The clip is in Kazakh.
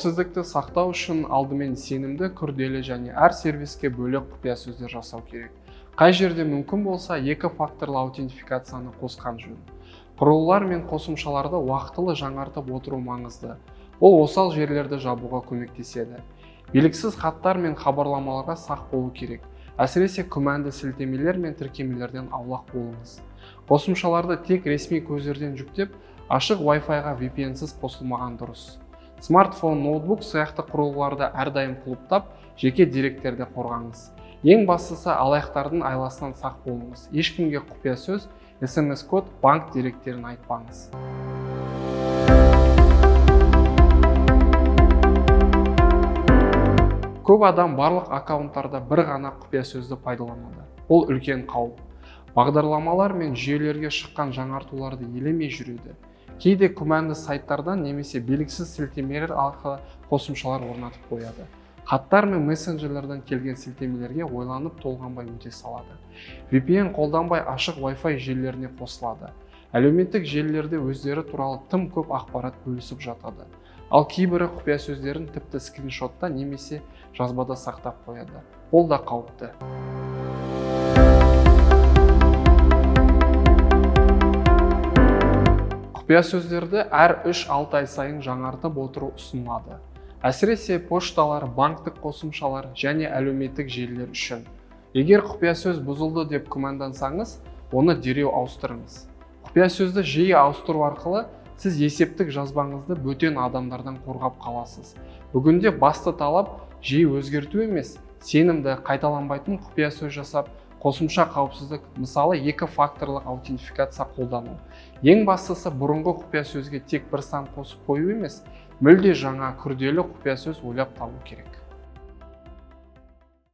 Қауіпсіздікті сақтау үшін алдымен сенімді, күрделі және әр сервиске бөлек құпия сөздер жасау керек. Қай жерде мүмкін болса, екі факторлы аутентификацияны қосқан жөн. Құрылғылар мен қосымшаларды уақытылы жаңартып отыру маңызды. Ол осал жерлерді жабуға көмектеседі. Белгісіз хаттар мен хабарламаларға сақ болу керек. Әсіресе күмәнді сілтемелер мен тіркемелерден аулақ болыңыз. Қосымшаларды тек ресми көздерден жүктеп, ашық Wi-Fi-ға VPN-сіз қосылмаған дұрыс. Смартфон, ноутбук сияқты құрылғыларды әрдайым құлыптап, жеке деректерді қорғаңыз. Ең бастысы, алаяқтардың айласынан сақ болыңыз. Ешкімге құпия сөз, SMS-код, банк деректерін айтпаңыз. Көп адам барлық аккаунттарда бір ғана құпия сөзді пайдаланады. Бұл үлкен қауіп. Бағдарламалар мен жүйелерге шыққан жаңартуларды елемей жүреді. Кейде күмәнді сайттардан немесе белгісіз сілтемелер арқылы қосымшалар орнатып қояды. Хаттар мен мессенджерлерден келген сілтемелерге ойланып толғанбай өте салады. VPN қолданбай ашық Wi-Fi желілеріне қосылады. Әлеуметтік желілерде өздері туралы тым көп ақпарат бөлісіп жатады. Ал кейбірі құпия сөздерін тіпті скриншотта немесе жазбада сақтап қояды. Бұл да қауіпті. Құпия сөздерді әр 3-6 ай сайын жаңартып отыру ұсынылады. Әсіресе пошталар, банктік қосымшалар және әлеуметтік желілер үшін. Егер құпия сөз бұзылды деп күмәндансаңыз, оны дереу ауыстырыңыз. Құпия сөзді жиі ауыстыру арқылы сіз есептік жазбаңызды бөтен адамдардан қорғап қаласыз. Бүгінде басты талап жиі өзгерту емес, сенімді, қайталанбайтын құпия сөз жасап, қосымша қауіпсіздік, мысалы, екі факторлық аутентификация қолдану. Ең бастысы, бұрынғы құпия сөзге тек бір сан қосып қою емес, мүлде жаңа күрделі құпия сөз ойлап табу керек.